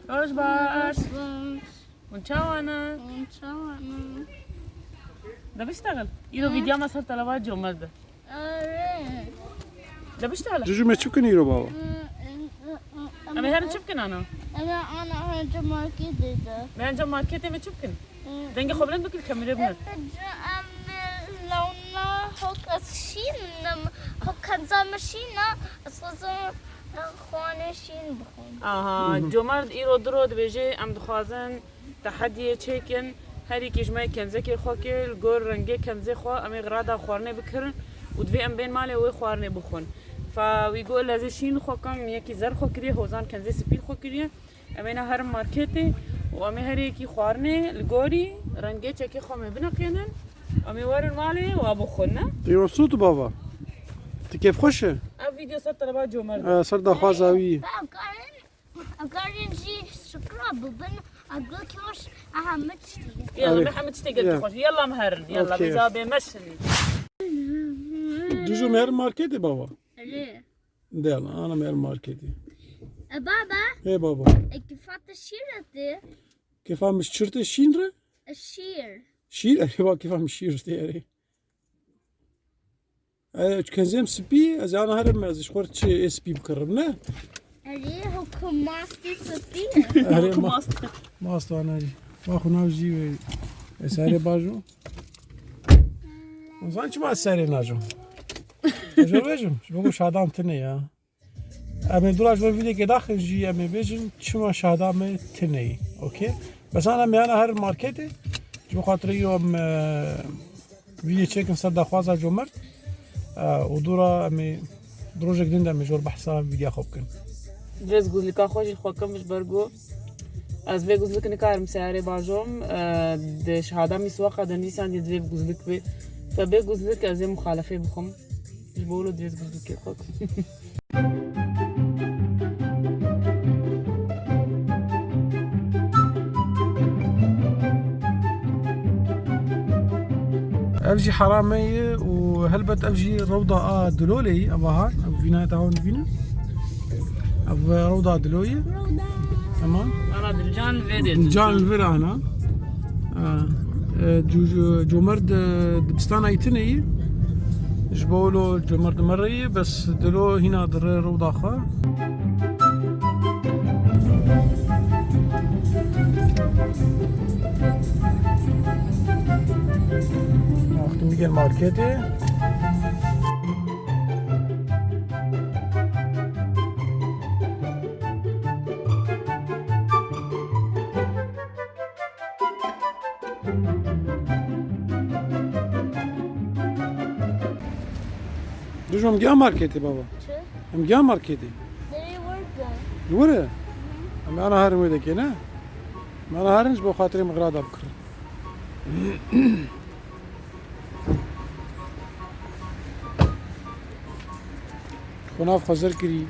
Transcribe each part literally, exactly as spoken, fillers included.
Roj baş. Roj baş. Hûn çawa ne? Hûn çawa ne? De biştexil. Îro Hı. Vîdya me ser teleba Comerd e. Erê. De biştexil. Cucu me çi bikin îro baba? Em ê herin çi bikin ana? Em ê ana herin marketê de. Me herin marketê me çi bikin? Hı. Dengê xwe bilind bikir, kamerê bine. Em ê lewna hok ez şîn, hok kenza me şîn e, ez xwezim xwanê şîn bixwim. Aha, Hı hı. Comerd îro diro dibêje, em dixwazin Tehediyê çêkin, her yekî ji me kenzekê xwe kir, li gor rengê kenzê xwe em ê xirada xwarinê bikirin û divê em bên malê wê xwarinê bixwin. Fa wî got, lezê şîn xwe kim, yekî zer xwe kiriye, Hozan kenzê spî xwe kiriye. Em ê ne herin marketê û em ê her yekî xwarinê li gorî rengê çekê xwe me bineqînin. Em ê werin malê wa bixwin, ne? Tê wesût baba. Tu kêfxweş e? Ev vîdeo ser teleba Comerd e. E, ser daxwaza wî. Em karin jî şikra bibin, a gul kî xweş, a hemî tiştî. Yalla, Erê. Me hemî tiştê gel Ya. Xweş. Yalla, me herin. Yalla, Okey. Bêja bê meşin. Dijû me herin marketê baba. Erê. De yalla, ana me herin marketê. E, baba. Ê baba. E, kifate şîr eti. Kifa min çirte şîn re? E, şîr. Şîr? Erê baba, kifa min şîr te erê. E, çi kenzem spî, ez ana herim ez ji xwe çi ê spî bikirim, ne? Erê, hoko mastê spî. Erê, Hoko ma-, mast. Mast ana jî. Ma xwe nav jî wê. Ez serê bajo. Zan çima ez serê najo? Ez jor vejim. Ji bo ku şadam tine ya. Em ê dûra ji bo vîdekê daxin jî em ê bêjin çima şada me tine yî. Okey? Bes ana em ê ana herin marketê. Ji bo xatirê îro em, e, vîdyo çêkin ser daxwaza Comerd. E, û dûra em ê di rojek din de em ê ji we re behsa vîdya xwe bikin. Divê ez guzlika xwe jî xwe kim ji ber ku ez vê guzlik nikarim seyarê bajom. E, di şahada mîswaqa de nivîsandiye divê bi guzlik bê. Te bê guzlik ez ê muxalefê bixwim. Ji bo wilo divê ez guzlikê xwe kim. Ev jî herame ye û helbet ev jî rewda a Dilolê ye, ev aha, ev vînayeta hon dibînin. Ev rewda Dilo ye. Rewda. Tamam. Ana dilcan vê de. Dilcan li vir ana. E, e, cu-, cu-, Comerd, e, dibistana îtine ye. Ji bo wilo Comerd me re ye, bes Dilo hîna dire rewda xwe. Wextê min gel marketê. Dijû em giya marketê baba. Çi? Em giya marketê. Nereye warda? Li wir e? Hı hı. Em ana herin wê dekê ne? Em ana herin ji bo xatirê min xirada bikirin. Xwe nav xwe zer kirî.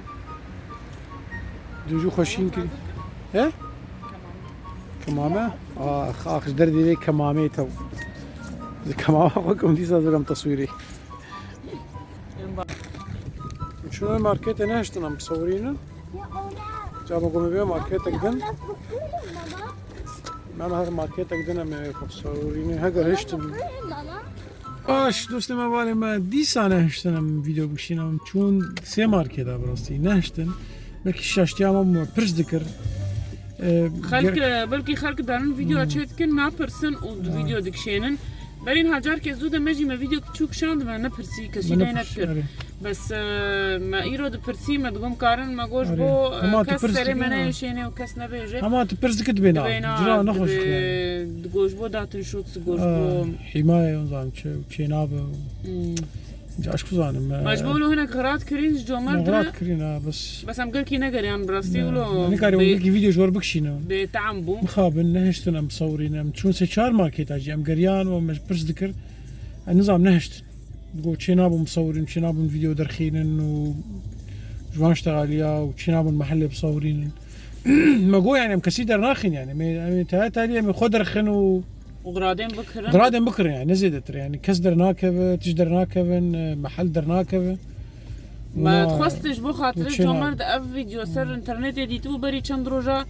Dijû xwe şîn kirî. He? Kemame? Ax, ax, ji derdê vê kemamê tew. Ji kemama xwe kim dîsa zirem teswîrê. Şunu markete nehiştin em bisewirînin. Caba ku me bê marketek din. Me her marketek din em ê xwe bisewirînin. Heger hiştin. Baş, dostê me, valê me dîsa nehiştin em vîdeo bikişînin. Em çûn sê marketa bi rastî nehiştin. Belkî şaştiya me bû, me pirs dikir. Ee, Xelk, ger- e, belkî xelk darin vîdeo Hmm. çêdikin, napirsin û Ha. vîdeo dikişênin. Berî niha carkê zû de me jî me vîdeo çû kişandime, nepirsî, kesî Me lê nepirsiye, nekir. Erê. Bes, e, me îro dipirsî, me digot karin, me got ji Erê. bo, e, Hema tu kes pirs serê dikî, me ha. neyêşêne û kes nebêje. Hema tu pirs dikî dibê na. Dibê na, Cira nexweş dibê, yani. Digot ji bo datin şût, digot ji Ha, bo hîmaye, ondan çi, çê nabe. Hmm. Caş kuzanim, Me ji bo e, wilo hinek xirat kirîn ji Comerd me re. Xirat kirîn, ha, bes. Bes em gelkî negeriyan bi rastî Ne, wilo. me nikarî bê-, wekî vîdeo ji we re bikişînim. Bêteam bû. Mixabin, nehiştin em bisewirînin. Em çûn sê çar marketa jî em geriyan û me ji pirs dikir. Em nizam nehiştin. Digot çê nabin bisewirîn, çê nabin vîdeo derxînin û ji wan ştexaliya û çê nabin mehellê bisewirînin. Me got yani em kesî dernaxin yani. Em ê, em ê tehe tarî em ê xwe derxin û Û xiradên bikirin. Xiradên bikirin yani, ne zêdetir yani. Kes dernakeve, tişt dernakevin, e, mehel dernakeve. Me Wina dixwest ji bo xatirê û çêna- Comerd ev vîdeo ser Hmm. înternetê dîtibû, berî çend roja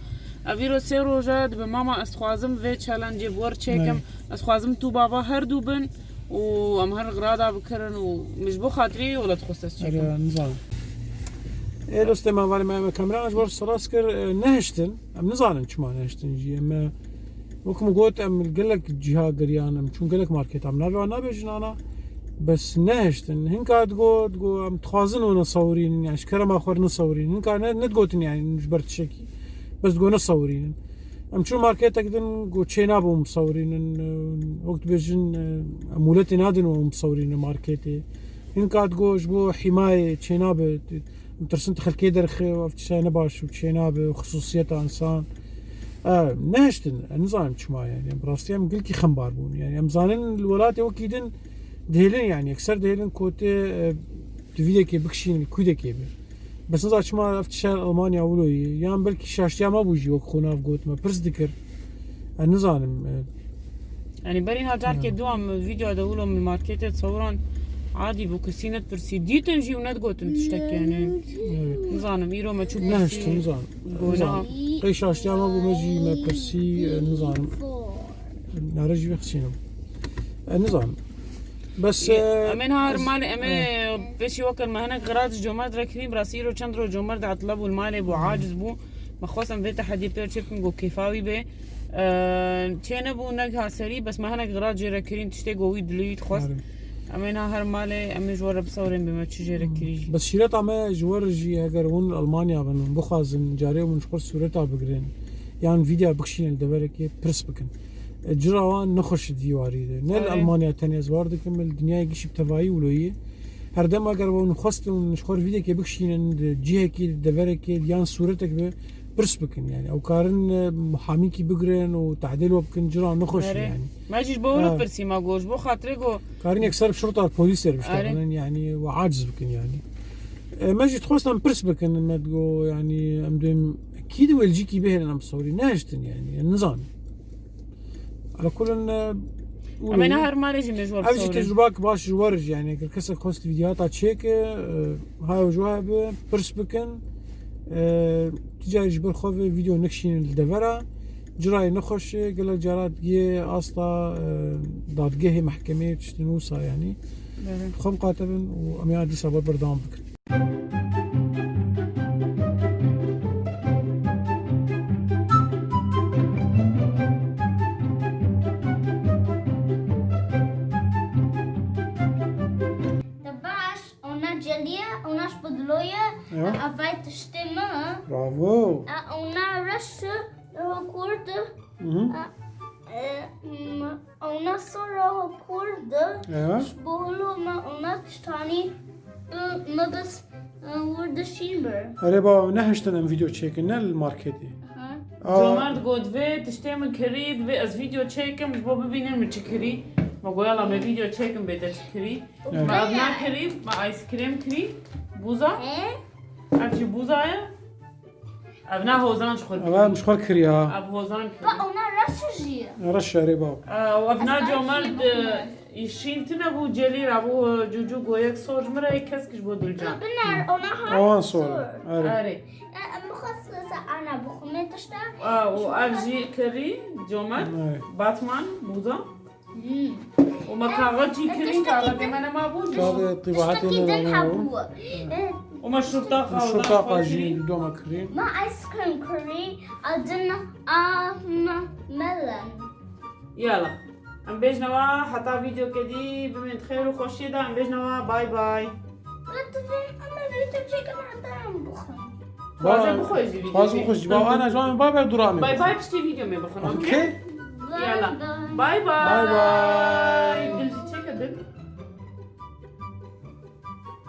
Ev îro sê roj e, dibe mama ez dixwazim vê challenge-ê bi we re çêkim. Evet. Ez dixwazim tu baba her du bin û em her qirada bikirin û min ji bo xatirê wê wele dixwest ez çêkim. Ere, nizanim. Ê dostê me, valê me, me kamera ji bo re serast kir, e, nehiştin. Em nizanin çima nehiştin jî. Em, e, wek min got, em li gelek ciha geriyan, em çûn gelek marketa, em navê wan nabêjin ana. Bes nehiştin. Hinka digot, digot, em dixwazin û nesewirînin, yani ji kerema xwe nesewirînin. Hinka ne, nedigotin yani ji ber tiştekî. Bes digot nesewirînin. Em çûn marketek din, got çênabe hûn bisewirînin. Wek dibêjin, em mûletê nadin hûn bisewirînin marketê. Hinka digot ji bo hîmayê çênabe, em tirsin tu xelkê derxe û ev tiştayê ne baş û çênabe û xisûsiyeta însan. E, nehiştin, e, nizanim çima yani. Em bi rastî em gelkî xembar bûn. Yani em zanin li welatê wekî din dihêlin yani. Yekser dihêlin kotê, e, tu vîdekê bikişînin, kûdekê bi. Bes niza çima ev tişt Almanya wilo ye. Yan belkî şaştiya me bû jî wek xwe nav got me. Pirs dikir. E, nizanim, e, Yani berî niha carkê Ya. du em vîdeo de wilo min marketê disewiran adî bû, kesî nedipirsî. Dîtin jî û nedigotin tiştek yani. Evet. Nizanim, îro me çû Nehiştin, pirsî. Nizanim. Gona. Nizanim. Qey şaştiya me bû me jî me pirsî, e, nizanim. Nare jî vexsînim. E, nizanim. Bes, e, em ê niha her ez, malê, em ê e. Pêşî wekir me hinek xirat ji Comerd re kirîn, bi rastî îro çend roj Comerd etla bû li malê bû, aciz bû. Me xwest em vê tehediyê pê re çê bikin, ku kêfa wî bê. E, çê nebû, negiha serî, bes me hinek xirat jê re kirîn, tiştê ku wî dilê wî dixwest. Erê. Em ê niha her malê, em ê ji we re bisewirên bê me çi jê re kirî jî. Bes şîreta me ji we re jî, eger hûn li Almanya bin, hûn bixwazin carê hûn ji xwe sûreta bigirin, yan vîdya bikişînin li deverekê, pirs bikin. E, cira wan nexweş e di warî de. Ne li Erê. Almanya tenê ez war dikim, li dinyayê gişî bi tevayî wilo ye. Her dem eger wan xwestin ji xwe re vîdekê bikişînin, di cihekî, di deverekê, yan sûretek be, pirs bikin yani. Ew karin, e, muhamîkî bigirin û tehdê li we bikin, cira nexweş e Erê. Yani. Me jî ji bo wilo Ha. pirsî, me got, ji bo xatirê ku Karin yekser bi şurta polîsê re Erê. biştexilin yani, we aciz bikin yani. E, me jî dixwest em pirs bikin, me digo yani, em dêm kî di welcîkî bihêlin em sorî, nehiştin yani, yani nizanim. Ala kulin, e, Em ê niha her malê jî mêj wer Ev jî bisewrin. Tecrubak baş ji wer jî, yani eger kesek xwest vîdyoya ta çêke, e, hayo ji we hebe, pirs bikin. E, tu carî ji ber xwe vê vîdeo nikişînin li devera. Cirayê nexweş e, gelek cara digê asta, e, dadgehê, mehkemeyê, tiştên wisa yani. Evet. Xwe miqate bin û em ya dîsa ber berdewam bikin. Te baş, ona celiye, ona şpidloye, Ewa. Avay tiştê mi. Bravo. A, ona reş, e, kurd. Mhm. A, e, m-, Ona sora kurd, Ewa. Ji bo hilo me ona tiştanî, e, me bes, e, wir dişîn bir. Erê baba, nehiştin em vîdeo çêkin, ne li marketê. Ha. Aa. Comerd got, vê tiştê min kirî, divê ez vîdeo çêkim, ji bo bibînin min çi kirî. Me got, yala me vîdeo çêkim bê te çi kirî. Evet. Me ev na kirî, me ice cream kirî, bûza. He? Ev jî bûza ye. Ev na hozan ji xwe Ev kirî. Em ji xwe kirî ha. Ev hozan kirî. Ba, ona reş jî. Reş erê bab. Ew, ev na Comerd, e, îşîn tine bû, celî ra bû, e, cûcû goyek sor ji min re, yek kesk ji bo Dilcan. Binar, ona ha Awan sor. Sor. Erê. Erê. E, em xwest se ana bixwime tişta. Ew, ev jî kirî, Comerd, Erê. Batman, bûza. Hmm. û me kaxet jî kirî, kaxetê me nema bû. Kaxetê tîbahetê me nema bû. û me şurta xwe Şurta xwe jî doma kirî. Me ice cream kirî, adin a me-, melon. Yala. Em bêjnewa heta vîdeoke dî, bimîn xêr û xweşiyê de, em bêjnewa bay bay. Lütfen ama video çekin, hatta bixwin. Xwaze bixwe jî video Xwaze çekin. Bixwe jî. Ba, ana, ji wan me bay bay dura me. Bay bay, piştî video me bixwin, okey? Okey. Yala. Bay bay. Bay bay.